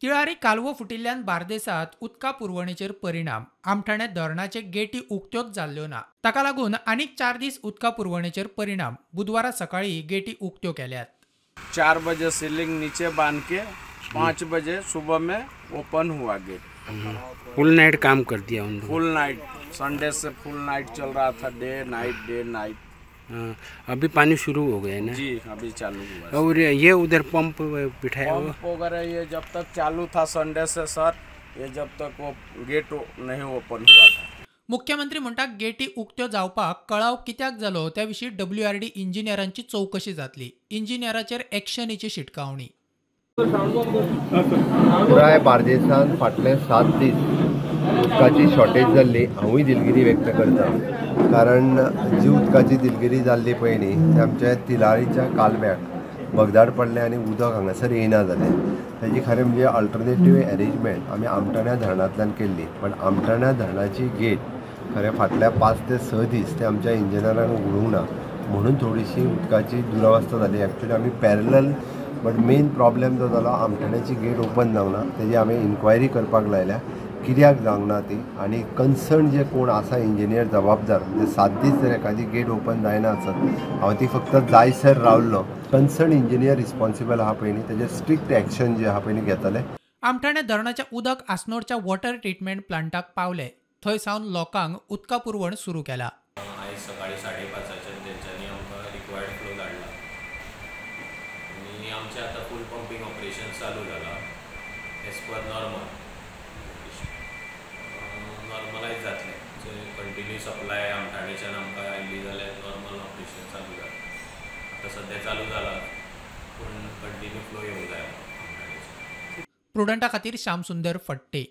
तिळारी कालवो फुटिल्ल्यान बार्देसांत उदका पुरवणेचेर परिणाम. आमठाणे धरणाचे गेटी उक्त्योच जाल्ल्यो ना, ताका लागून आनीक 4 दीस उदका पुरवणेचेर परिणाम. बुधवारा सकाळी गेटी उक्त्यो केल्यात. 4 बजे सीलिंग नीचे बांध के 5 बजे सुबह में ओपन हुआ गेट. फुल नाइट काम कर दिया उन्होंने. फुल नाइट, संडे से फुल नाइट चल रहा था, डे नाइट डे नाइट. अभी पानी शुरू हो गया ना? जी, अभी चालू हुआ. और ये उधर पंप बिठाया हुआ? पंप वगैरह ये जब तक चालू था संडे से सर, ये जब तक वो गेट नहीं ओपन हुआ था. मुख्यमंत्री म्हणटा गेटी उक्त्यो जावपाक कळाव कित्याक जालो त्या विशीं WRD इंजिनियरांची चवकशी जातली. इंजिनियराचेर एक्शनीची शिटकावणी. पुराय बार्देसान फाटले 7 दीस उदकाची शॉर्टेज जाल्ली. हांवूय दिलगिरी व्यक्त करता, कारण जी उदकाची दिलगिरी जाल्ली पळय न्ही, ते आमच्या तिलारीच्या कालव्याक भगदाड पडलें आनी उदक हांगासर येयना जालें. ताजी खरें म्हणजे अल्टरनेटीव एरेंजमेंट आमी आमठाण्या धरणांतल्यान केल्ली, पण आमठाण्या धरणाची गेट खरें फाटल्या 5 ते 6 दीस ते आमच्या इंजिनियरान उगडूंक ना, म्हणून थोडीशी उदकाची दुरावस्था जाली. एक्चुअली आमी पॅरलल, बट मेन प्रॉब्लेम जो जालो आमठाण्याची गेट ओपन जावंक ना, तेजी आमी इन्क्वायरी करपाक लायल्या कित्याक जावंक ना ती, आनी कन्सर्न जे कोण आसा इंजिनियर जबाबदार, म्हणजे 7 दीस जर एखादी गेट ओपन जायना आसत, हांव ती फक्त जायसर रावल्लो, कन्सर्न इंजिनियर रिस्पॉन्सिबल आहा पळय न्ही, तेजेर स्ट्रिक्ट एक्शन जे आहा पळय न्ही घेतले. आमठाणे धरणाचें उदक आसनोडच्या वॉटर ट्रिटमेंट प्लांटाक पावलें. थंय सावन लोकांक उदका पुरवण सुरू केला. आयज सकाळी 5:30 तेंच्यांनी आमकां रिक्वायर्ड फ्लो धाडला आनी आमचें आतां फूल पंपींग ऑपरेशन चालू जाला एज पर नॉर्मल. नॉर्मलायज जातलें, कंटिन्यू सप्लाय आमठाणेच्यान आमकां आयली जाल्यार नॉर्मल ऑपरेशन चालू जाता. आतां सद्या चालू जाला, पूण कंटिन्यू फ्लो येवंक जाय आमकां आमठाणेच्यान. प्रुडंटा खातीर श्यामसुंदर फट्टे.